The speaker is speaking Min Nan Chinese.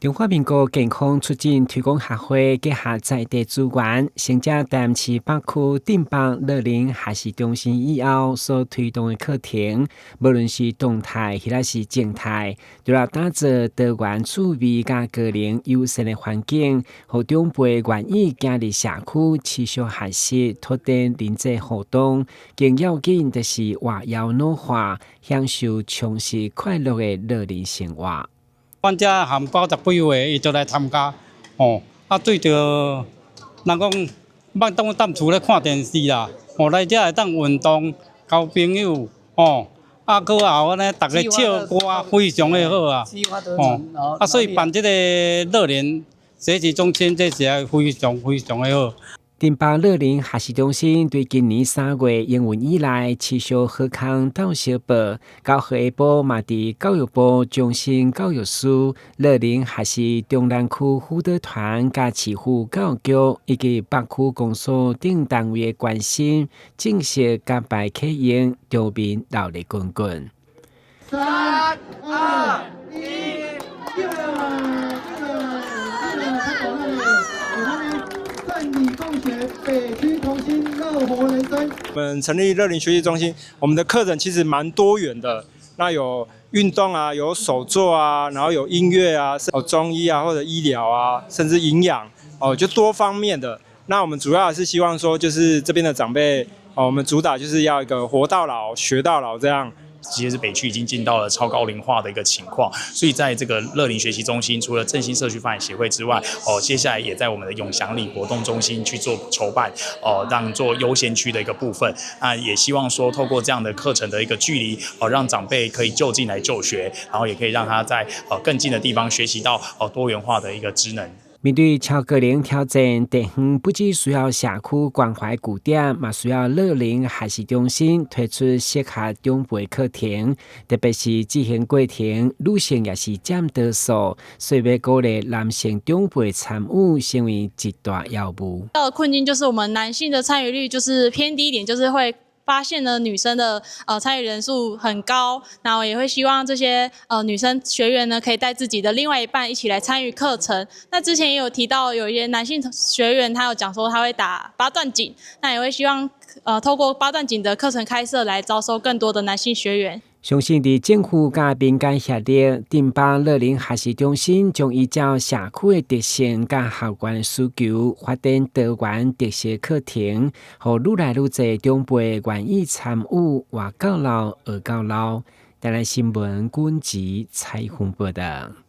中華民國健康促進推廣協會結合在地資源，承接台南市北區鎮北樂齡學習中心以後所推動的課程，無論是動態抑或是靜態，除了打造多元趣味佮高齡友善的環境，予長輩願意行入社區持續學習、拓展人際互動，更要緊就是活躍腦化，享受充實快樂的老年生活。阮遮含90幾歲，伊就來參加，吼，啊對著人講，莫當踮厝咧看電視啦，吼，來遮會當運動、交朋友，吼，啊，閣後按呢，逐家唱歌，非常的好啊，吼，啊，所以辦這個樂齡學習中心，這是非常非常的好。鎮北樂齡學習中心對今年3月營運以來，持續好康鬥相報，9號下晡嘛佇教育部終身教育司樂齡學習中南區輔導團佮市府教育局以及北區公所等單位的關心，正式揭牌啟用，場面熱鬧滾滾。三二一，善理共學，北區同心，樂活人生。我們成立樂齡學習中心，我們的課程其實蠻多元的。那有運動啊，有手作啊，然後有音樂啊，有中醫啊，或者醫療啊，甚至營養哦，就多方面的。那我們主要還是希望說，就是這邊的長輩哦，我們主打就是要一個活到老學到老這樣。其實是北區已經進到了超高齡化的一個情況，所以在這個樂齡學習中心，除了振興社區發展協會之外，哦，接下來也在我們的永祥里活動中心去做籌辦，哦，讓做優先區的一個部分。那也希望說，透過這樣的課程的一個距離，哦，讓長輩可以就近來就學，然後也可以讓他在更近的地方學習到多元化的一個職能。面對超高齡挑戰，地方不只需要社區關懷據點，嘛需要樂齡學習中心推出適合長輩課程，特別是執行過程，女性也是佔多數，所以欲鼓勵男性長輩參與，成為一大要務。到的困境就是我們男性的參與率就是偏低一點，就是會發現呢女生的參與人數很高，然後也會希望這些女生學員呢可以帶自己的另外一半一起來參與課程。那之前也有提到有一些男性學員，他有講說他會打八段錦，那也會希望透過八段錦的課程開設來招收更多的男性學員。相信佇政府佮民間協力，鎮北樂齡學習中心將依照社區的特性佮學員需求，發展多元特色課程，予愈來愈濟長輩願意參與，活到老學到老。台南新聞軍籍採訪報導。